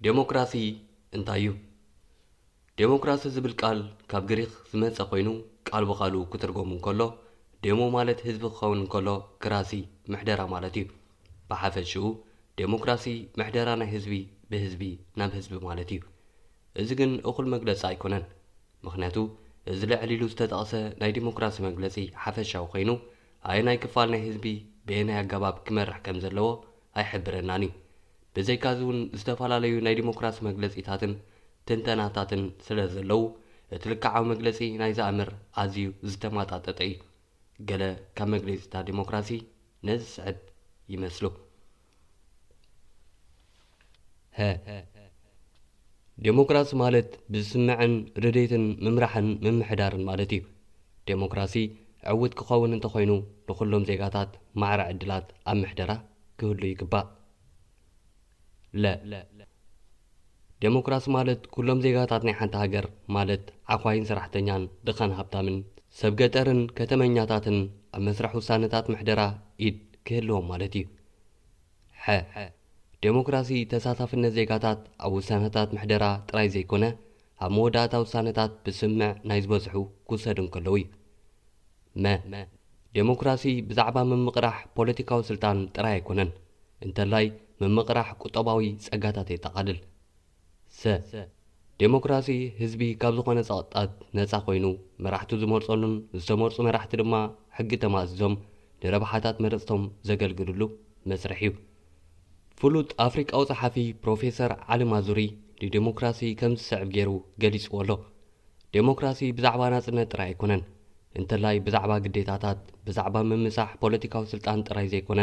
ዴሞክራሲ እንታይ እዩ? ዴሞክራሲ ዝብል ቃል ካብ ግሪኽ ዝመጸ ኮይኑ፣ ቃል ብቓሉ ክትርጎም እንከሎ፣ ዴሞ ማለት ህዝቢ ክኸውን እንከሎ፣ ክራሲ ምሕደራ ማለት እዩ። ብሓፈሽኡ፣ ዴሞክራሲ ምሕደራ ናይ ህዝቢ ብህዝቢ ናብ ህዝቢ ማለት እዩ። እዚ ግን እኹል መግለጺ ኣይኮነን። ምኽንያቱ፣ እዚ ልዕል ኢሉ ዝተጠቕሰ ናይ ዴሞክራሲ መግለጺ ሓፈሻዊ ኮይኑ፣ ኣየናይ ክፋል ናይ ህዝቢ ብየናይ ኣገባብ ክመርሕ ከም ዘለዎ ኣይሕብረናን እዩ። ብዘይካዚ እውን፣ ዝተፈላለዩ ናይ ዴሞክራሲ መግለጺታትን ትንተናታትን ስለ ዘለዉ፣ እቲ ልክዓዊ መግለጺ ናይዚ ኣምር ኣዝዩ ዝተማጣጠጠ እዩ። ገለ ካብ መግለጺታት ዴሞክራሲ ነዚ ዝስዕብ ይመስሉ። ሀ፣ ዴሞክራሲ ማለት ብዝስምዕን ርድኢትን ምምራሕን ምምሕዳርን ማለት እዩ። ዴሞክራሲ ዕውት ክኸውን እንተኾይኑ፣ ንኹሎም ዜጋታት ማዕረ ዕድላት ኣብ ምሕደራ ክህሉ ይግባእ። ለ፣ ዴሞክራሲ ማለት ኩሎም ዜጋታት ናይ ሓንቲ ሃገር፣ ማለት ዓዃይን ሰራሕተኛን፣ ድኻን ሃብታምን፣ ሰብ ገጠርን ከተመኛታትን፣ ኣብ መስርሕ ውሳነታት ምሕደራ ኢድ ክህልዎም ማለት እዩ። ሐ፣ ዴሞክራሲ ተሳታፍነት ዜጋታት ኣብ ውሳነታት ምሕደራ ጥራይ ዘይኮነ፣ ኣብ መወዳእታ ውሳነታት ብስምዕ ናይ ዝበዝሑ ክውሰዱ እንከለዉ እዩ። መ፣ ዴሞክራሲ ብዛዕባ ምምቕራሕ ፖለቲካዊ ስልጣን ጥራይ ኣይኮነን፣ እንተላይ ምምቕራሕ ቁጠባዊ ጸጋታት የጠቓልል። ሰ፣ ዴሞክራሲ ህዝቢ ካብ ዝኾነ ጸቕጣት ነጻ ኮይኑ፣ መራሕቱ ዝመርጸሉን ዝተመርጹ መራሕቲ ድማ ሕጊ ተማእዚዞም ንረብሓታት መረጽቶም ዘገልግልሉ መስርሕ እዩ። ፍሉጥ ኣፍሪቃዊ ጸሓፊ ፕሮፌሰር ዓሊ ማዙሪ ንዴሞክራሲ ከም ዝስዕብ ገይሩ ገሊጽዎ ኣሎ። ዴሞክራሲ ብዛዕባ ናጽነት ጥራይ ኣይኮነን፣ እንተላይ ብዛዕባ ግዴታታት፣ ብዛዕባ ምምሳሕ ፖለቲካዊ ስልጣን ጥራይ ዘይኮነ፣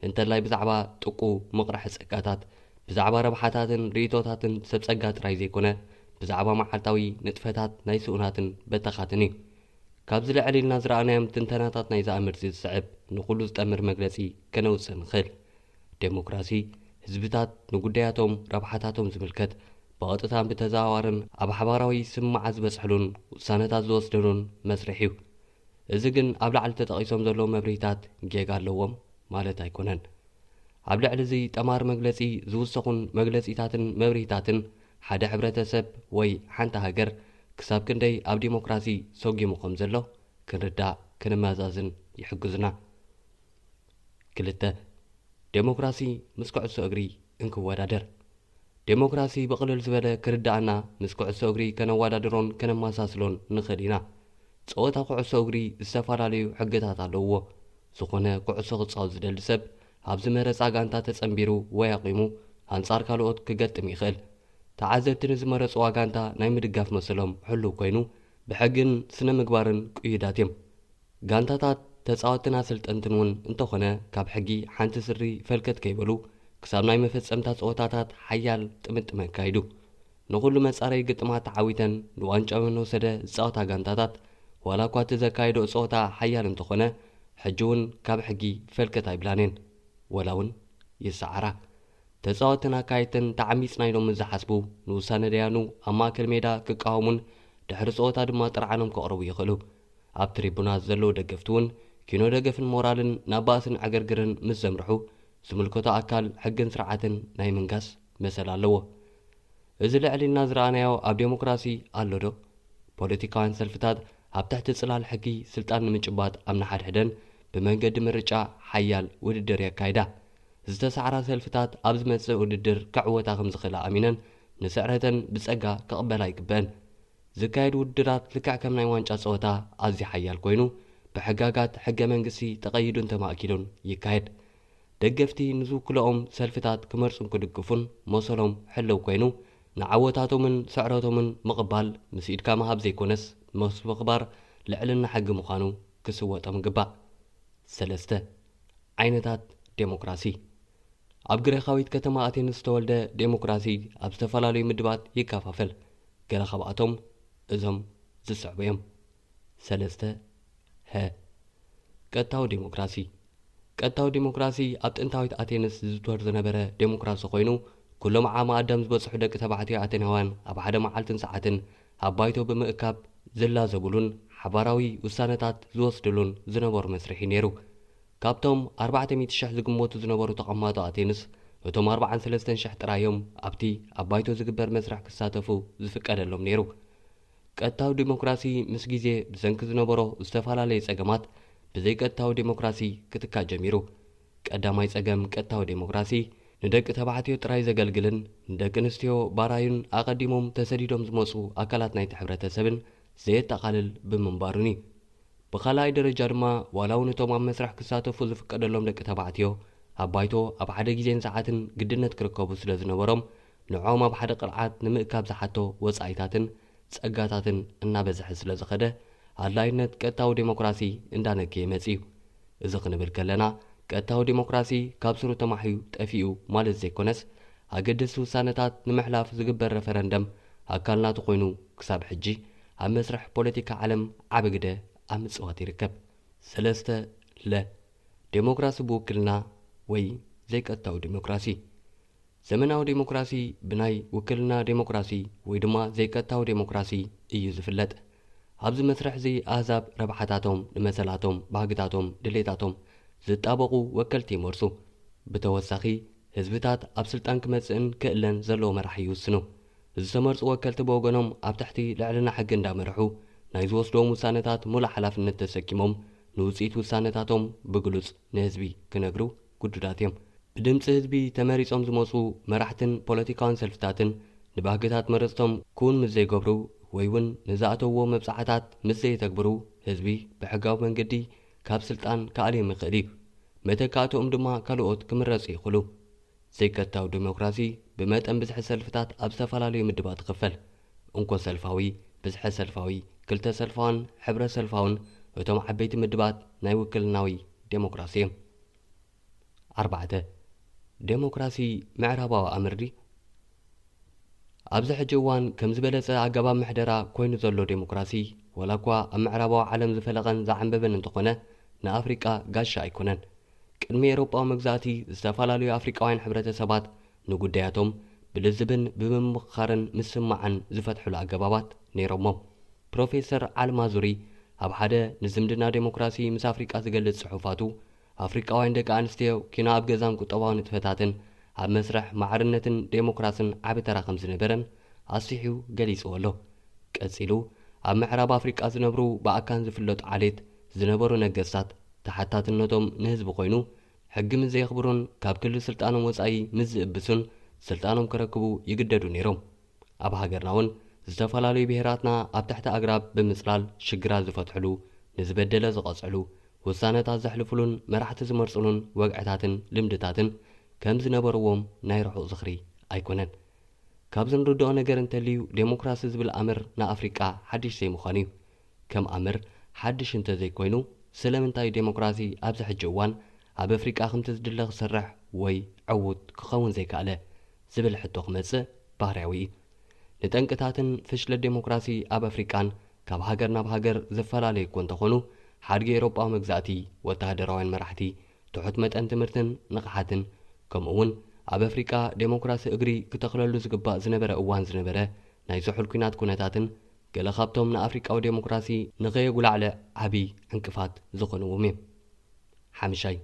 እንተላይ ብዛዕባ ጥቁ ምቕራሕ ጸጋታት፣ ብዛዕባ ረብሓታትን ርእይቶታትን ሰብ ጸጋ ጥራይ ዘይኮነ፣ ብዛዕባ መዓልታዊ ንጥፈታት ናይ ስኡናትን በተኻትን እዩ። ካብዚ ልዕል ኢልና ዝረኣናዮም ትንተናታት ናይዚ ኣምር እዚ ዝስዕብ ንኹሉ ዝጠምር መግለጺ ከነውጽእ ንኽእል። ዴሞክራሲ፣ ህዝብታት ንጉዳያቶም፣ ረብሓታቶም ዝምልከት፣ ብቐጥታን ብተዘዋዋርን ኣብ ሓባራዊ ስምምዓት ዝበጽሕሉን ውሳነታት ዝወስድሉን መስርሕ እዩ። እዚ ግን ኣብ ላዕሊ ተጠቒሶም ዘለዉ መብርሂታት ጌጋ ኣለዎም ማለት ኣይኮነን። ኣብ ልዕሊ እዚ ጠማር መግለጺ ዝውሰኹን መግለጺታትን መብርሂታትን ሓደ ሕብረተሰብ ወይ ሓንቲ ሃገር ክሳብ ክንደይ ኣብ ዴሞክራሲ ሰጒሙ ከም ዘሎ ክንርዳእ፣ ክንመዛዝን ይሕግዙና። ክልተ፣ ዴሞክራሲ ምስ ኩዕሶ እግሪ እንክወዳደር። ዴሞክራሲ ብቕልል ዝበለ ክርድኣና ምስ ኩዕሶ እግሪ ከነወዳድሮን ከነመሳስሎን ንኽእል ኢና። ጸወታ ኩዕሶ እግሪ ዝተፈላለዩ ሕግታት ኣለውዎ። ዝኾነ ኩዕሶ ክጻወት ዝደሊ ሰብ ኣብ ዝመረጻ ጋንታ ተጸንቢሩ ወይ ኣቑሙ ኣንጻር ካልኦት ክገጥም ይኽእል። ተዓዘብቲ ንዝመረጽዋ ጋንታ ናይ ምድጋፍ መሰሎም ሕሉው ኮይኑ፣ ብሕግን ስነ ምግባርን ቅዩዳት እዮም። ጋንታታት፣ ተጻወትትን ኣሰልጠንትን እውን እንተኾነ፣ ካብ ሕጊ ሓንቲ ስሪ ፈልከት ከይበሉ ክሳብ ናይ መፈጸምታ ጸወታታት ሓያል ጥምጥም የካይዱ። ንኹሉ መጻረዪ ግጥማት ተዓዊተን ንዋንጫ መን ወሰደ ዝጻወታ ጋንታታት፣ ዋላ እኳ እቲ ዘካየድኦ ጸወታ ሓያል እንተኾነ፣ ሕጂ እውን ካብ ሕጊ ፈልከት ኣይብላን እየን፣ ወላ እውን ይሰዓራ። ተጻወትን ኣካየድትን ተዓሚጽና ኢሎም ምስ ዝሓስቡ፣ ንውሳነ ደያኑ ኣብ ማእከል ሜዳ ክቃወሙን ድሕሪ ጸወታ ድማ ጥርዓኖም ከቕርቡ ይኽእሉ። ኣብ ትሪቡናት ዘለዉ ደገፍቲ እውን ኪኖ ደገፍን ሞራልን ናብ ባእስን ዕግርግርን ምስ ዘምርሑ፣ ዝምልከቶ ኣካል ሕግን ስርዓትን ናይ ምንጋስ መሰል ኣለዎ። እዚ ልዕል ኢልና ዝረኣናዮ ኣብ ዴሞክራሲ ኣሎ ዶ? ፖለቲካውያን ሰልፍታት ኣብ ትሕቲ ጽላል ሕጊ ስልጣን ንምጭባጥ ኣብ ንሓድሕደን ብመንገዲ ምርጫ ሓያል ውድድር የካይዳ። ዝተሳዕራ ሰልፍታት ኣብ ዝመጽእ ውድድር ክዕወታ ከም ዝኽእላ ኣሚነን ንስዕረተን ብጸጋ ክቕበላ ኣይግበአን። ዝካየድ ውድድራት ልክዕ ከም ናይ ዋንጫ ጸወታ ኣዝዩ ሓያል ኮይኑ፣ ብሕጋጋት ሕገ መንግስቲ ተቐይዱን ተማእኪሉን ይካየድ። ደገፍቲ ንዝውክልኦም ሰልፍታት ክመርጹን ክድግፉን መሰሎም ሕልው ኮይኑ፣ ንዓወታቶምን ስዕረቶምን ምቕባል ምስ ኢድካ ምሃብ ዘይኮነስ፣ ምስ ምኽባር ልዕልና ሕጊ ምዃኑ ክስወጦም ይግባእ። ሰለስተ፣ ዓይነታት ዴሞክራሲ። ኣብ ግሪኻዊት ከተማ ኣቴንስ ዝተወልደ ዴሞክራሲ ኣብ ዝተፈላለዩ ምድባት ይከፋፈል። ገለ ካብኣቶም እዞም ዝስዕቡ እዮም። ሰለስተ፣ ሀ፣ ቀጥታዊ ዴሞክራሲ። ቀጥታዊ ዴሞክራሲ ኣብ ጥንታዊት ኣቴንስ ዝዝውተር ዝነበረ ዴሞክራሲ ኮይኑ፣ ኩሎም ዓቕሚ ኣዳም ዝበጽሑ ደቂ ተባዕትዮ ኣቴናውያን ኣብ ሓደ መዓልትን ሰዓትን ኣብ ባይቶ ብምእካብ ዝላዘብሉን ሓባራዊ ውሳነታት ዝወስድሉን ዝነበሩ መስርሕ እዩ ነይሩ። ካብቶም ኣርባዕተ ሚእቲ ሽሕ ዝግመቱ ዝነበሩ ተቐማጦ ኣቴንስ፣ እቶም ኣርባዓን ሰለስተን ሽሕ ጥራይ እዮም ኣብቲ ኣብ ባይቶ ዝግበር መስርሕ ክሳተፉ ዝፍቀደሎም ነይሩ። ቀጥታዊ ዲሞክራሲ ምስ ግዜ ብሰንኪ ዝነበሮ ዝተፈላለየ ጸገማት ብዘይቀጥታዊ ዲሞክራሲ ክትካእ ጀሚሩ። ቀዳማይ ጸገም ቀጥታዊ ዲሞክራሲ ንደቂ ተባዕትዮ ጥራይ ዘገልግልን ንደቂ ኣንስትዮ ባራዩን ኣቐዲሞም ተሰዲዶም ዝመጹ ኣካላት ናይቲ ሕብረተሰብን ዘየጠቓልል ብምንባሩን እዩ። ብኻልኣይ ደረጃ ድማ ዋላ እውን እቶም ኣብ መስርሕ ክሳተፉ ዝፍቀደሎም ደቂ ተባዕትዮ ኣብ ባይቶ ኣብ ሓደ ግዜን ሰዓትን ግድነት ክርከቡ ስለ ዝነበሮም ንዕኦም ኣብ ሓደ ቅርዓት ንምእካብ ዝሓቶ ወጻኢታትን ጸጋታትን እናበዝሐ ስለ ዝኸደ ኣድላይነት ቀጥታዊ ዴሞክራሲ እንዳነከየ መጺኡ። እዚ ክንብል ከለና ቀጥታዊ ዴሞክራሲ ካብ ስሩ ተማሕዩ ጠፊኡ ማለት ዘይኮነስ ኣገደስቲ ውሳነታት ንምሕላፍ ዝግበር ረፈረንደም ኣካል ናቱ ኮይኑ ክሳብ ሕጂ ኣብ መስርሕ ፖለቲካ ዓለም ዓቢ ግደ ኣብ ምጽዋት ይርከብ። ሰለስተ ለ ዴሞክራሲ ብውክልና ወይ ዘይቀጥታዊ ዴሞክራሲ። ዘመናዊ ዴሞክራሲ ብናይ ውክልና ዴሞክራሲ ወይ ድማ ዘይቀጥታዊ ዴሞክራሲ እዩ ዝፍለጥ። ኣብዚ መስርሕ እዚ ኣህዛብ ረብሓታቶም ንመሰላቶም፣ ባህግታቶም፣ ድሌታቶም ዝጣበቑ ወከልቲ ይመርጹ። ብተወሳኺ ህዝብታት ኣብ ስልጣን ክመጽእን ክእለን ዘለዎ መራሒ ይውስኑ። ዝተመርጹ ወከልቲ ብወገኖም ኣብ ትሕቲ ልዕልና ሕጊ እንዳመርሑ ናይ ዝወስድዎም ውሳነታት ሙሉእ ሓላፍነት ተሰኪሞም ንውጽኢት ውሳነታቶም ብግሉጽ ንህዝቢ ክነግሩ ግዱዳት እዮም። ብድምፂ ህዝቢ ተመሪጾም ዝመፁ መራሕትን ፖለቲካውን ሰልፍታትን ንባህግታት መረፅቶም ክውን ምስ ዘይገብሩ ወይ እውን ንዝኣተውዎ መብፃዕታት ምስ ዘየተግብሩ ህዝቢ ብሕጋዊ መንገዲ ካብ ስልጣን ክኣልዮም ይኽእል እዩ። መተካእትኦም ድማ ካልኦት ክምረፁ ይኽእሉ። ዘይቀጥታዊ ዲሞክራሲ ብመጠን ብዝሒ ሰልፍታት ኣብ ዝተፈላለዩ ምድባት ይኽፈል። እንኮ ሰልፋዊ፣ ብዝሐ ሰልፋዊ፣ ክልተ ሰልፋውን ሕብረ ሰልፋውን እቶም ዓበይቲ ምድባት ናይ ውክልናዊ ዴሞክራሲ እዮም። ኣርባዕተ ዴሞክራሲ ምዕራባዊ ኣምር ድዩ? ኣብዚ ሕጂ እዋን ከም ዝበለጸ ኣገባብ ምሕደራ ኮይኑ ዘሎ ዴሞክራሲ ዋላ እኳ ኣብ ምዕራባዊ ዓለም ዝፈለቐን ዝዓንበበን እንተኾነ ንኣፍሪቃ ጋሻ ኣይኮነን። ቅድሚ ኤውሮጳዊ መግዛእቲ ዝተፈላለዩ ኣፍሪቃውያን ሕብረተሰባት ንጉዳያቶም ብልዝብን ብምምኽኻርን ምስምማዕን ዝፈትሕሉ ኣገባባት ነይሮሞም። ፕሮፌሰር ዓልማዙሪ ኣብ ሓደ ንዝምድና ዴሞክራሲ ምስ ኣፍሪቃ ዝገልጽ ጽሑፋቱ ኣፍሪቃውያን ደቂ ኣንስትዮ ኪኖ ኣብ ገዛን ቁጠባዊ ንጥፈታትን ኣብ መስርሕ ማዕርነትን ዴሞክራስን ዓቢ ተራ ከም ዝነበረን ኣስፊሑ ገሊጽዎ ኣሎ። ቀጺሉ ኣብ ምዕራብ ኣፍሪቃ ዝነብሩ ብኣካን ዝፍለጡ ዓሌት ዝነበሩ ነገስታት ተሓታትነቶም ንህዝቢ ኮይኑ ሕጊ ምስ ዘየኽብሩን ካብ ክሊ ስልጣኖም ወጻኢ ምስ ዝእብሱን ስልጣኖም ክረክቡ ይግደዱ ነይሮም። ኣብ ሃገርና እውን ዝተፈላለዩ ብሄራትና ኣብ ትሕቲ ኣግራብ ብምጽላል ሽግራት ዝፈትሕሉ፣ ንዝበደለ ዝቐጽዕሉ፣ ውሳነታት ዘሕልፉሉን መራሕቲ ዝመርጽሉን ወግዕታትን ልምድታትን ከም ዝነበርዎም ናይ ርሑቕ ዝኽሪ ኣይኮነን። ካብዚ ንርድኦ ነገር እንተልዩ ዴሞክራሲ ዝብል ኣምር ንኣፍሪቃ ሓድሽ ዘይምዃኑ እዩ። ከም ኣምር ሓድሽ እንተዘይኮይኑ ስለምንታይ ዴሞክራሲ ኣብዚ ሕጂ እዋን ኣብ ኣፍሪቃ ከምቲ ዝድለ ክሰርሕ ወይ ዕዉት ክኸውን ዘይከኣለ ዝብል ሕቶ ክመጽእ ባህርያዊ እዩ። ንጠንቅታትን ፍሽለት ዴሞክራሲ ኣብ ኣፍሪቃን ካብ ሃገር ናብ ሃገር ዝፈላለዩ እኮ እንተኾኑ ሓድጊ ኤውሮጳዊ መግዛእቲ፣ ወተሃደራውያን መራሕቲ፣ ትሑት መጠን ትምህርትን ንቕሓትን ከምኡ እውን ኣብ ኣፍሪቃ ዴሞክራሲ እግሪ ክተኽለሉ ዝግባእ ዝነበረ እዋን ዝነበረ ናይ ስሑል ኲናት ኩነታትን ገለ ካብቶም ንኣፍሪቃዊ ዴሞክራሲ ንኸየጉላዕልዕ ዓቢ ዕንቅፋት ዝኾንዎም እዮም። ሓምሻይ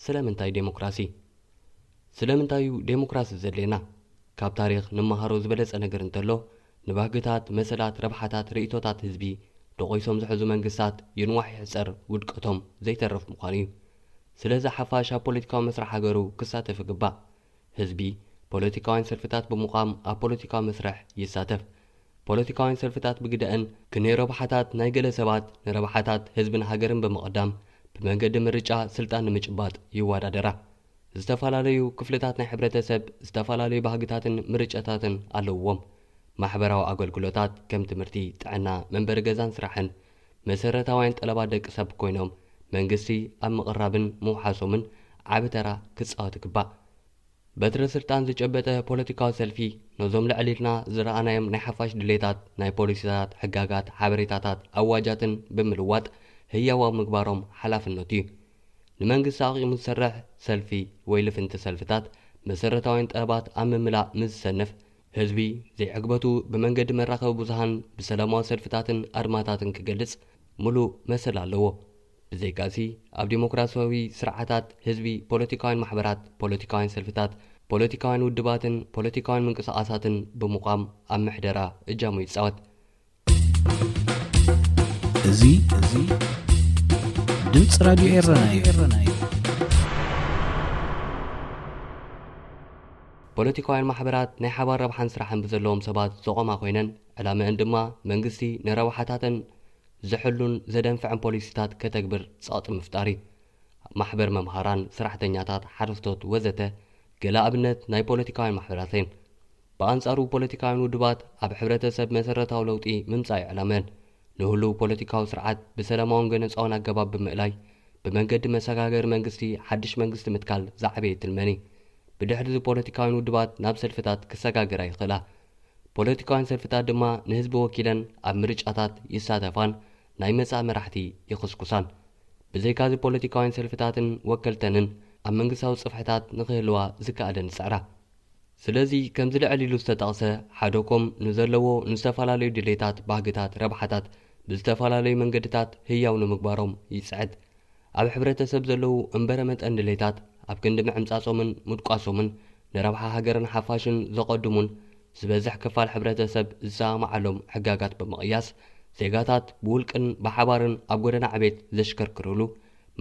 ስለምንታይ ዴሞክራሲ? ስለምንታይ እዩ ዴሞክራሲ ዘድልየና? ካብ ታሪኽ ንመሃሮ ዝበለጸ ነገር እንተሎ ንባህግታት፣ መሰላት፣ ረብሓታት፣ ርእይቶታት ህዝቢ ደቑሶም ዝሕዙ መንግስታት ይንዋሕ ይሕጸር ውድቀቶም ዘይተርፍ ምዃኑ እዩ። ስለዚ ሓፋሽ ኣብ ፖለቲካዊ መስርሕ ሃገሩ ክሳተፍ ይግባእ። ህዝቢ ፖለቲካውያን ሰልፍታት ብምዃም ኣብ ፖለቲካዊ መስርሕ ይሳተፍ። ፖለቲካውያን ሰልፍታት ብግደአን ክንዮ ረብሓታት ናይ ገለ ሰባት ንረብሓታት ህዝብን ሃገርን ብምቕዳም ብመንገዲ ምርጫ ስልጣን ንምጭባጥ ይወዳደራ። ዝተፈላለዩ ክፍልታት ናይ ሕብረተሰብ ዝተፈላለዩ ባህግታትን ምርጫታትን ኣለውዎም። ማሕበራዊ ኣገልግሎታት ከም ትምህርቲ፣ ጥዕና፣ መንበሪ ገዛን ስራሕን መሰረታውያን ጠለባት ደቂ ሰብ ኮይኖም መንግስቲ ኣብ ምቕራብን ምውሓሶምን ዓቢ ተራ ክጻወት ይግባእ። በትረ ስልጣን ዝጨበጠ ፖለቲካዊ ሰልፊ ነዞም ልዕል ኢልና ዝረኣናዮም ናይ ሓፋሽ ድሌታት ናይ ፖሊሲታት፣ ሕጋጋት፣ ሓበሬታታት፣ ኣዋጃትን ብምልዋጥ ህያው ኣብ ምግባሮም ሓላፍነቱ እዩ። ንመንግስቲ ኣቕሙ ዝሰርሕ ሰልፊ ወይ ልፍንቲ ሰልፍታት መሰረታውያን ጠለባት ኣብ ምምላእ ምስ ዝሰንፍ ህዝቢ ዘይዕግበቱ ብመንገዲ መራኸቢ ብዙሃን ብሰላማዊ ሰልፍታትን ኣድማታትን ክገልጽ ምሉእ መሰል ኣለዎ። ብዘይካዚ ኣብ ዲሞክራሲያዊ ስርዓታት ህዝቢ ፖለቲካውያን ማሕበራት፣ ፖለቲካውያን ሰልፍታት ፖለቲካውያን ውድባትን ፖለቲካውያን ምንቅስቓሳትን ብምቋም ኣብ ምሕደራ እጃሙ ይጻወት። እዚ እዚ ድምፂ ራድዮ ኤረና እዩ። ፖለቲካውያን ማሕበራት ናይ ሓባር ረብሓን ስራሕን ብዘለዎም ሰባት ዘቖማ ኮይነን፣ ዕላመአን ድማ መንግስቲ ንረብሓታተን ዝሕሉን ዘደንፍዕን ፖሊሲታት ከተግብር ጸቕጢ ምፍጣር እዩ። ማሕበር መምሃራን፣ ሰራሕተኛታት፣ ሓረስቶት ወዘተ ገለ ኣብነት ናይ ፖለቲካውያን ማሕበራት እየን። ብኣንጻሩ ፖለቲካውያን ውድባት ኣብ ሕብረተሰብ መሰረታዊ ለውጢ ምምጻእ እዩ ዕላመአን። ንህሉው ፖለቲካዊ ስርዓት ብሰላማውን ገነጻውን ኣገባብ ብምእላይ፣ ብመንገዲ መሰጋገሪ መንግስቲ ሓድሽ መንግስቲ ምትካል ዝዓበየ ትልመን እዩ። ብድሕሪ እዚ ፖለቲካውያን ውድባት ናብ ሰልፍታት ክሰጋገራ ይኽእላ። ፖለቲካውያን ሰልፍታት ድማ ንህዝቢ ወኪለን ኣብ ምርጫታት ይሳተፋን ናይ መጻኢ መራሕቲ ይኽስኩሳን። ብዘይካዚ ፖለቲካውያን ሰልፍታትን ወከልተንን ኣብ መንግስታዊ ጽፍሕታት ንኽህልዋ ዝከኣለን ይጽዕራ። ስለዚ ከምዚ ልዕል ኢሉ ዝተጠቕሰ ሓደ ኮም ንዘለዎ ንዝተፈላለዩ ድሌታት፣ ባህግታት፣ ረብሓታት ብዝተፈላለዩ መንገድታት ህያው ንምግባሮም ይጽዕት። ኣብ ሕብረተሰብ ዘለዉ እምበረ መጠን ድሌታት ኣብ ክንዲ ምዕምጻጾምን ምድቋሶምን ንረብሓ ሃገርን ሓፋሽን ዘቐድሙን ዝበዝሕ ክፋል ሕብረተሰብ ዝሰማማዓሎም ሕጋጋት ብምቕያስ ዜጋታት ብውልቅን ብሓባርን ኣብ ጎደና ዕቤት ዘሽከርክርሉ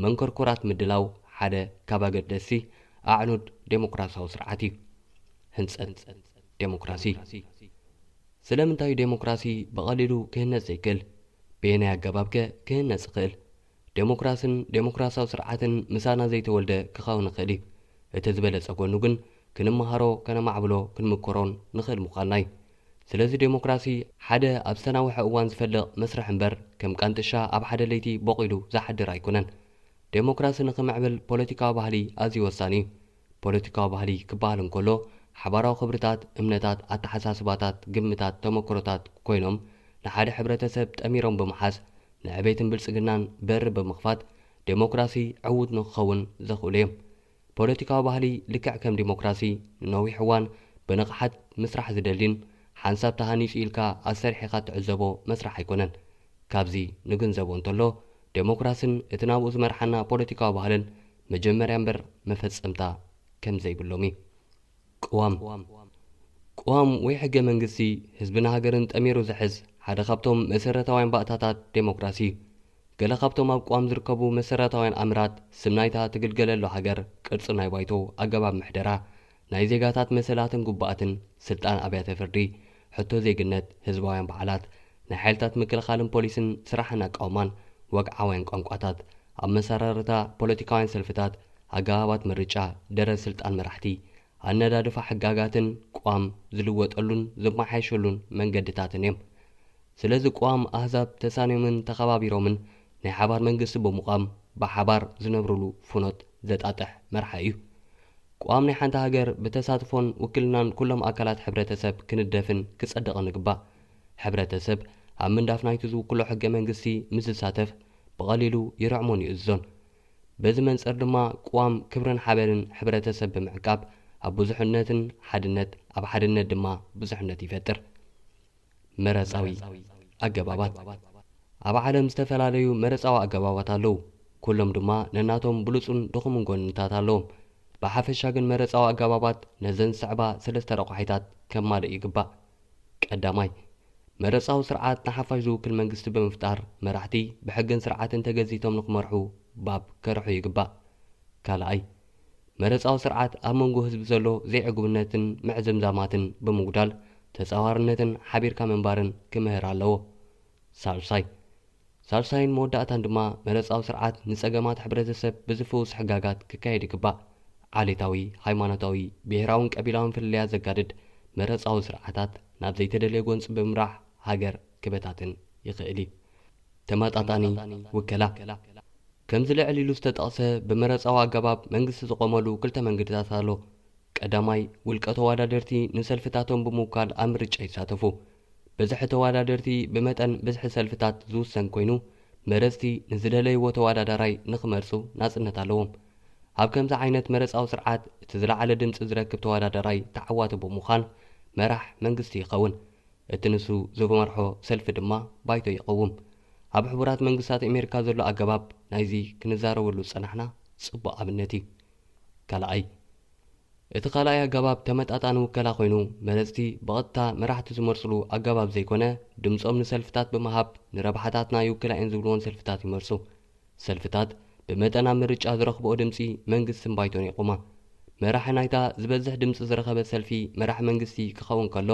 መንኮርኮራት ምድላው ሓደ ካብ ኣገደስቲ ኣዕኑድ ዴሞክራሲያዊ ስርዓት እዩ። ህንጸት ዴሞክራሲ። ስለምንታይ እዩ ዴሞክራሲ ብቐሊሉ ክህነጽ ዘይክእል? በየናይ ኣገባብ ከ ክህነጽ ይኽእል? ዴሞክራስን ዴሞክራሲያዊ ስርዓትን ምሳና ዘይተወልደ ክኸውን ይኽእል እዩ። እቲ ዝበለጸ ጎኑ ግን ክንመሃሮ፣ ከነማዕብሎ፣ ክንምክሮን ንኽእል ምዃንና እዩ። ስለዚ ዴሞክራሲ ሓደ ኣብ ዝተናውሐ እዋን ዝፈልቕ መስርሕ እምበር ከም ቃንጥሻ ኣብ ሓደ ለይቲ ቦቒሉ ዝሓድር ኣይኮነን። ዴሞክራሲ ንኽምዕብል ፖለቲካዊ ባህሊ ኣዝዩ ወሳኒ እዩ። ፖለቲካዊ ባህሊ ክበሃል እንከሎ ሓባራዊ ክብርታት፣ እምነታት፣ ኣተሓሳስባታት፣ ግምታት፣ ተመክሮታት ኮይኖም ንሓደ ሕብረተሰብ ጠሚሮም ብምሓዝ ንዕቤትን ብልጽግናን በሪ ብምኽፋት ዴሞክራሲ ዕዉት ንክኸውን ዘኽእሉ እዮም። ፖለቲካዊ ባህሊ ልክዕ ከም ዲሞክራሲ ንነዊሕ እዋን ብንቕሓት ምስራሕ ዝደሊን ሓንሳብ ተሃኒጹ ኢልካ ኣሰሪሕኻ ትዕዘቦ መስርሕ ኣይኮነን። ካብዚ ንግንዘቦ እንተሎ ዴሞክራስን እቲ ናብኡ ዝመርሓና ፖለቲካዊ ባህልን መጀመርያ እምበር መፈጸምታ ከም ዘይብሎም እዩ። ቅዋም ቅዋም ወይ ሕገ መንግስቲ ህዝብን ሃገርን ጠሚሩ ዝሕዝ ሓደ ካብቶም መሰረታውያን ባእታታት ዴሞክራሲ እዩ። ገለ ካብቶም ኣብ ቅዋም ዝርከቡ መሰረታውያን ኣምራት ስም ናይታ ትግልገለሉ ሃገር፣ ቅርጺ ናይ ባይቶ፣ ኣገባብ ምሕደራ፣ ናይ ዜጋታት መሰላትን ግቡኣትን፣ ስልጣን ኣብያተ ፍርዲ፣ ሕቶ ዜግነት፣ ህዝባውያን በዓላት፣ ናይ ሓይልታት ምክልኻልን ፖሊስን ስራሕን ኣቃውማን፣ ወግዓውያን ቋንቋታት፣ ኣመሰራርታ ፖለቲካውያን ሰልፍታት፣ ኣገባባት ምርጫ፣ ደረት ስልጣን መራሕቲ፣ ኣነዳድፋ ሕጋጋትን ቅዋም ዝልወጠሉን ዝመሓየሸሉን መንገድታትን እዮም። ስለዚ ቅዋም ኣህዛብ ተሳንዮምን ተኸባቢሮምን ናይ ሓባር መንግስቲ ብምቋም ብሓባር ዝነብርሉ ፍኖት ዘጣጥሕ መርሓ እዩ። ቅዋም ናይ ሓንቲ ሃገር ብተሳትፎን ውክልናን ኩሎም ኣካላት ሕብረተሰብ ክንደፍን ክጸድቕን ይግባእ። ሕብረተሰብ ኣብ ምንዳፍ ናይቲ ዝውክሎ ሕገ መንግስቲ ምስ ዝሳተፍ ብቐሊሉ ይርዕሞን ይእዝዞን። በዚ መንጽር ድማ ቅዋም ክብርን ሓበንን ሕብረተሰብ ብምዕቃብ ኣብ ብዙሕነትን ሓድነት ኣብ ሓድነት ድማ ብዙሕነት ይፈጥር። መረጻዊ ኣገባባት ኣብ ዓለም ዝተፈላለዩ መረጻዊ ኣገባባት ኣለዉ። ኩሎም ድማ ነናቶም ብሉጹን ድኹምን ጎንታት ኣለዎም። ብሓፈሻ ግን መረጻዊ ኣገባባት ነዘን ዝስዕባ ሰለስተ ረቋሒታት ከማልእ ይግባእ። ቀዳማይ፣ መረጻዊ ስርዓት ንሓፋሽ ዝውክል መንግስቲ ብምፍጣር መራሕቲ ብሕግን ስርዓትን ተገዚቶም ንክመርሑ ባብ ከርሑ ይግባእ። ካልኣይ፣ መረጻዊ ስርዓት ኣብ መንጎ ህዝቢ ዘሎ ዘይዕጉብነትን ምዕዝምዛማትን ብምጉዳል ተጻዋርነትን ሓቢርካ ምንባርን ክምህር ኣለዎ። ሳልሳይ፣ ሳልሳይን መወዳእታን ድማ መረጻዊ ስርዓት ንጸገማት ሕብረተሰብ ብዝፍውስ ሕጋጋት ክካየድ ይግባእ። ዓሌታዊ፣ ሃይማኖታዊ፣ ብሄራውን ቀቢላውን ፍልልያት ዘጋድድ መረጻዊ ስርዓታት ናብ ዘይተደልየ ጎንጺ ብምምራሕ ሃገር ክበታትን ይኽእል እዩ። ተመጣጣኒ ውከላ። ከምዚ ልዕል ኢሉ ዝተጠቕሰ ብመረጻዊ ኣገባብ መንግስቲ ዝቖመሉ ክልተ መንገድታት ኣሎ። ቀዳማይ፣ ውልቀ ተወዳደርቲ ንሰልፍታቶም ብምውካል ኣብ ምርጫ ይሳተፉ። ብዝሒ ተወዳደርቲ ብመጠን ብዝሒ ሰልፍታት ዝውሰን ኮይኑ፣ መረጽቲ ንዝደለይዎ ተወዳዳራይ ንኽመርጹ ናጽነት ኣለዎም። ኣብ ከምዚ ዓይነት መረጻዊ ስርዓት እቲ ዝለዓለ ድምጺ ዝረክብ ተወዳዳራይ ተዓዋቲ ብምዃን መራሕ መንግስቲ ይኸውን። እቲ ንሱ ዝመርሖ ሰልፊ ድማ ባይቶ ይቐውም። ኣብ ሕቡራት መንግስታት ኣሜሪካ ዘሎ ኣገባብ ናይዚ ክንዛረበሉ ዝጸናሕና ጽቡቕ ኣብነት እዩ። ካልኣይ፣ እቲ ካልኣይ ኣገባብ ተመጣጣኒ ውከላ ኮይኑ፣ መረጽቲ ብቐጥታ መራሕቲ ዝመርጽሉ ኣገባብ ዘይኮነ፣ ድምጾም ንሰልፍታት ብምሃብ ንረብሓታትና ይውክላ እየን ዝብልዎን ሰልፍታት ይመርጹ። ሰልፍታት ብመጠን ኣብ ምርጫ ዝረኽብኦ ድምጺ መንግስትን ባይቶን የቑማ። መራሒ ናይታ ዝበዝሕ ድምጺ ዝረኸበት ሰልፊ መራሒ መንግስቲ ክኸውን ከሎ፣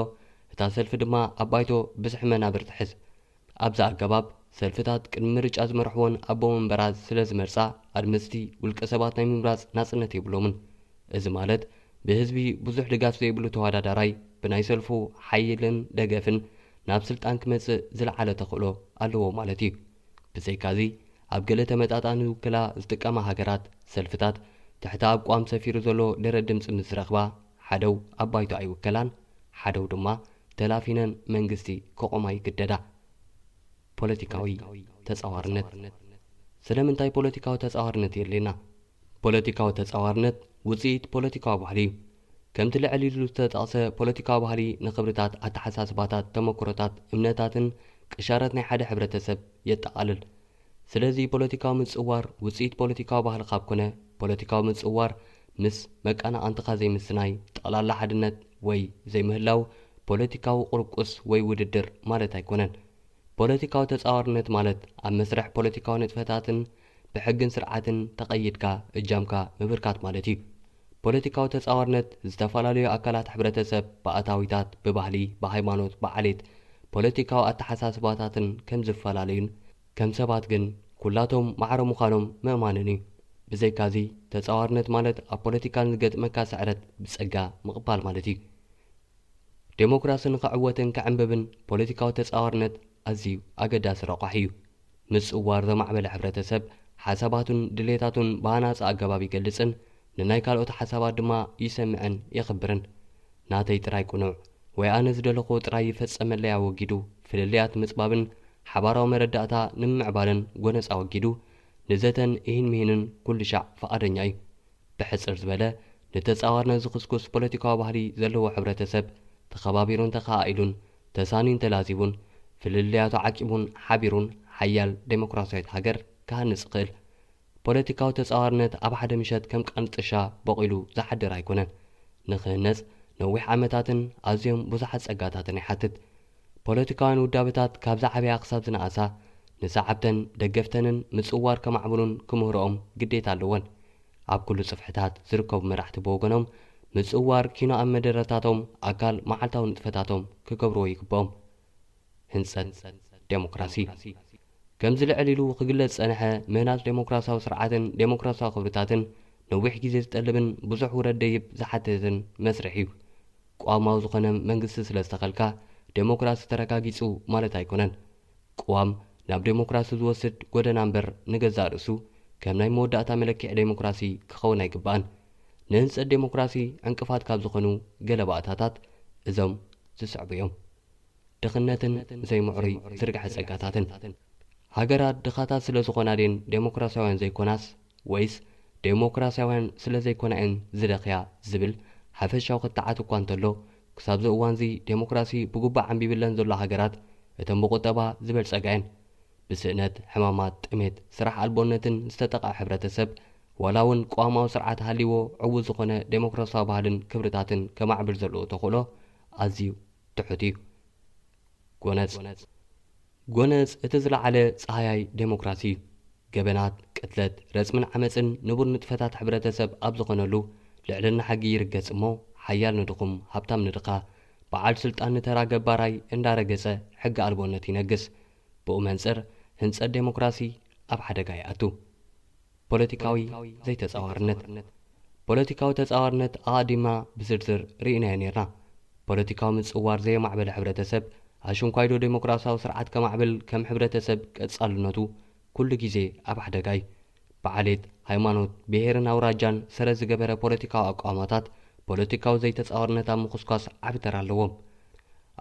እታ ሰልፊ ድማ ኣብ ባይቶ ብዝሒ መናብር ትሕዝ። ኣብዚ ኣገባብ ሰልፍታት ቅድሚ ምርጫ ዝመርሕዎን ኣቦ መንበራት ስለ ዝመርጻ፣ ኣድመጽቲ ውልቀ ሰባት ናይ ምምራጽ ናጽነት የብሎምን። እዚ ማለት ብህዝቢ ብዙሕ ድጋፍ ዘይብሉ ተወዳዳራይ ብናይ ሰልፉ ሓይልን ደገፍን ናብ ስልጣን ክመጽእ ዝለዓለ ተኽእሎ ኣለዎ ማለት እዩ። ብዘይካዚ ኣብ ገለ ተመጣጣኒ ውክላ ዝጥቀማ ሃገራት ሰልፍታት ትሕቲ ኣብ ቋም ሰፊሩ ዘሎ ደረት ድምፂ ምስ ዝረኽባ ሓደው ኣብ ባይቶ ኣይውከላን፣ ሓደው ድማ ተላፊነን መንግስቲ ከቖማ ይግደዳ። ፖለቲካዊ ተጻዋርነት። ስለምንታይ ፖለቲካዊ ተጻዋርነት የድልየና? ፖለቲካዊ ተጻዋርነት ውጽኢት ፖለቲካዊ ባህሊ እዩ። ከምቲ ልዕል ኢሉ ዝተጠቕሰ ፖለቲካዊ ባህሊ ንኽብርታት፣ ኣተሓሳስባታት፣ ተመክሮታት፣ እምነታትን ቅሻረት ናይ ሓደ ሕብረተሰብ የጠቓልል። ስለዚ ፖለቲካዊ ምጽዋር ውጽኢት ፖለቲካዊ ባህሊ ካብ ኮነ፣ ፖለቲካዊ ምጽዋር ምስ መቀናቕንትኻ ዘይምስናይ፣ ጠቕላላ ሓድነት ወይ ዘይምህላው ፖለቲካዊ ቁርቁስ ወይ ውድድር ማለት ኣይኮነን። ፖለቲካዊ ተጻዋርነት ማለት ኣብ መስርሕ ፖለቲካዊ ንጥፈታትን ብሕግን ስርዓትን ተቐይድካ እጃምካ ምብርካት ማለት እዩ። ፖለቲካዊ ተጻዋርነት ዝተፈላለዩ ኣካላት ሕብረተሰብ ብኣታዊታት፣ ብባህሊ፣ ብሃይማኖት፣ ብዓሌት፣ ፖለቲካዊ ኣተሓሳስባታትን ከም ዝፈላለዩን ከም ሰባት ግን ኩላቶም ማዕረ ምዃኖም ምእማንን እዩ። ብዘይካዚ ተጻዋርነት ማለት ኣብ ፖለቲካ ንዝገጥመካ ስዕረት ብጸጋ ምቕባል ማለት እዩ። ዴሞክራሲ ንኽዕወትን ክዕንብብን ፖለቲካዊ ተጻዋርነት ኣዝዩ ኣገዳሲ ረቋሒ እዩ። ምጽዋር ዘማዕበለ ሕብረተሰብ ሓሳባቱን ድሌታቱን ብሃናጺ ኣገባብ ይገልጽን ንናይ ካልኦት ሓሳባት ድማ ይሰምዕን የኽብርን። ናተይ ጥራይ ቅኑዕ ወይ ኣነ ዝደለኹዎ ጥራይ ይፈጸመለይ ኣወጊዱ ፍልልያት ምጽባብን ሓባራዊ መረዳእታ ንምምዕባልን ጎነጽ ኣወጊዱ ንዘተን ኢሂን ምሂንን ኩሉ ሻዕ ፍቓደኛ እዩ። ብሕጽር ዝበለ፣ ንተጻዋርነት ዝኽስኩስ ፖለቲካዊ ባህሊ ዘለዎ ሕብረተሰብ፣ ተኸባቢሩን ተኸኣኢሉን፣ ተሳንዩን ተላዚቡን፣ ፍልልያቱ ዓቂቡን ሓቢሩን ሓያል ዴሞክራስያዊት ሃገር ክሃንጽ ይኽእል። ፖለቲካዊ ተጻዋርነት ኣብ ሓደ ምሸት ከም ቃንጥሻ በቒሉ ዝሓድር ኣይኮነን። ንኽህነጽ ነዊሕ ዓመታትን ኣዝዮም ብዙሓት ጸጋታትን ይሓትት። ፖለቲካውያን ውዳበታት ካብ ዝዓበያ ክሳብ ዝነኣሳ ንሰዓብተን ደገፍተንን ምጽዋር ከማዕብሉን ክምህርኦም ግዴታ ኣለወን። ኣብ ኩሉ ጽፍሕታት ዝርከቡ መራሕቲ ብወገኖም ምጽዋር ኪኖ ኣብ መደረታቶም ኣካል መዓልታዊ ንጥፈታቶም ክገብርዎ ይግብኦም። ህንጸት ዴሞክራሲ። ከምዚ ልዕል ኢሉ ክግለጽ ዝጸንሐ ምህናጽ ዴሞክራሲያዊ ስርዓትን ዴሞክራሲያዊ ክብርታትን ነዊሕ ግዜ ዝጠልብን ብዙሕ ውረድ ደይብ ዝሓትትን መስርሕ እዩ። ቅዋማዊ ዝኾነ መንግስቲ ስለ ዝተኸልካ ዴሞክራሲ ተረጋጊጹ ማለት ኣይኮነን። ቅዋም ናብ ዴሞክራሲ ዝወስድ ጎደና እምበር ንገዛእ ርእሱ ከም ናይ መወዳእታ መለክዒ ዴሞክራሲ ክኸውን ኣይግባእን። ንህንጸት ዴሞክራሲ ዕንቅፋት ካብ ዝኾኑ ገለ ባእታታት እዞም ዝስዕቡ እዮም። ድኽነትን ዘይምዕሩይ ዝርግሐ ጸጋታትን። ሃገራት ድኻታት ስለ ዝኾና ድየን ዴሞክራሲያውያን ዘይኮናስ፣ ወይስ ዴሞክራሲያውያን ስለ ዘይኮና እየን ዝደኽያ ዝብል ሓፈሻዊ ክትዓት እኳ እንተሎ፣ ክሳብዚ እዋንዚ ዴሞክራሲ ብግቡእ ዓንቢብለን ዘሎ ሃገራት እተን ብቁጠባ ዝበልጸጋ እየን። ብስእነት፣ ሕማማት፣ ጥሜት፣ ስራሕ ኣልቦነትን ዝተጠቕዐ ሕብረተሰብ፣ ዋላ እውን ቅዋማዊ ስርዓት ሃልይዎ ዕዉት ዝኾነ ዴሞክራሲያዊ ባህልን ክብርታትን ከማዕብል ዘለዎ ተኽእሎ ኣዝዩ ትሑት እዩ። ጎነጽ። ጎነጽ እቲ ዝለዓለ ጸሃያይ ዴሞክራሲ እዩ። ገበናት፣ ቅትለት፣ ረጽምን ዓመጽን ንቡር ንጥፈታት ሕብረተሰብ ኣብ ዝኾነሉ፣ ልዕልና ሕጊ ይርገጽ እሞ፣ ሓያል ንድኹም፣ ሃብታም ንድኻ፣ በዓል ስልጣን ንተራ ገባራይ እንዳረገጸ ሕጊ ኣልቦነት ይነግስ። ብኡ መንጽር ህንጸት ዴሞክራሲ ኣብ ሓደጋ ይኣቱ። ፖለቲካዊ ዘይተጻዋርነት። ፖለቲካዊ ተጻዋርነት ኣቐዲምና ብዝርዝር ርኢናዮ ኔርና። ፖለቲካዊ ምጽዋር ዘየማዕበለ ሕብረተሰብ ኣሽንኳይዶ ዴሞክራሲያዊ ስርዓት ከማዕብል ከም ሕብረተሰብ ቀጻልነቱ ኩሉ ግዜ ኣብ ሓደጋ እዩ። ብዓሌት፣ ሃይማኖት፣ ብሄርን ኣውራጃን ሰረት ዝገበረ ፖለቲካዊ ኣቋማታት ፖለቲካዊ ዘይተጻዋርነት ኣብ ምኹስኳስ ዓቢ ተራ ኣለዎም።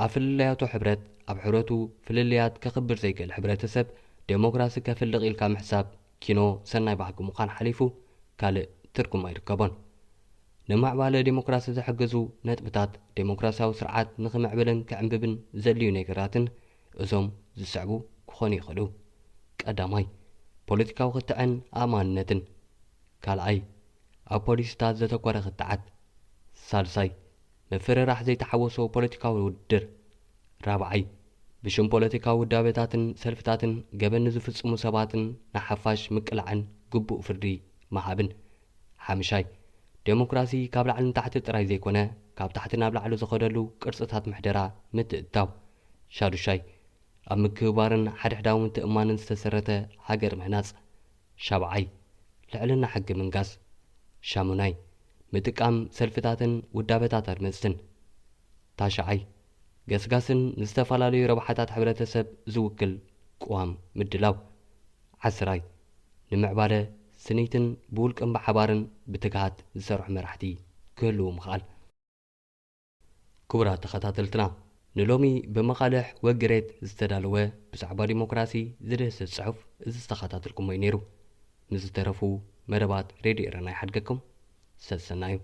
ኣብ ፍልልያቱ ሕብረት፣ ኣብ ሕብረቱ ፍልልያት ከኽብር ዘይክእል ሕብረተሰብ ዴሞክራሲ ከፍልቕ ኢልካ ምሕሳብ ኪኖ ሰናይ ባህጊ ምዃን ሓሊፉ ካልእ ትርጉም ኣይርከቦን። ንምዕባለ ዴሞክራሲ ዝሕግዙ ነጥብታት ዴሞክራሲያዊ ስርዓት ንኽምዕብልን ክዕንብብን ዘድልዩ ነገራትን እዞም ዝስዕቡ ክኾኑ ይኽእሉ። ቀዳማይ፣ ፖለቲካዊ ክትዕን ኣእማንነትን። ካልኣይ፣ ኣብ ፖሊሲታት ዘተኮረ ክትዓት። ሳልሳይ፣ ምፍርራሕ ዘይተሓወሶ ፖለቲካዊ ውድድር። ራብዓይ፣ ብሽም ፖለቲካዊ ውዳበታትን ሰልፍታትን ገበን ንዝፍጽሙ ሰባትን ንሓፋሽ ምቅላዕን ግቡእ ፍርዲ ምሃብን። ሓምሻይ፣ ዴሞክራሲ ካብ ላዕሊ ንታሕቲ ጥራይ ዘይኮነ፣ ካብ ታሕቲ ናብ ላዕሊ ዝኸደሉ ቅርጽታት ምሕደራ ምትእትታው። ሻዱሻይ፣ ኣብ ምክብባርን ሓድሕዳዊ ምትእማንን ዝተሰረተ ሃገር ምህናጽ። ሻብዓይ፣ ልዕልና ሕጊ ምንጋስ። ሻሙናይ፣ ምጥቃም ሰልፍታትን ውዳበታት ኣድመጽትን። ታሽዓይ፣ ገስጋስን ንዝተፈላለዩ ረብሓታት ሕብረተሰብ ዝውክል ቅዋም ምድላው። ዓስራይ፣ ንምዕባለ ስኒትን ብውልቅን ብሓባርን ብትግሃት ዝሰርሑ መራሕቲ ክህልዉ ምኽኣል። ክቡራት ተኸታተልትና፣ ንሎሚ ብመቓልሕ ወግሬት ዝተዳለወ ብዛዕባ ዲሞክራሲ ዝድህስስ ጽሑፍ እዚ ዝተኸታተልኩሞ እዩ ነይሩ። ንዝተረፉ መደባት ሬድዮ ኤረና ይሓድገኩም። ሰሰናዩ።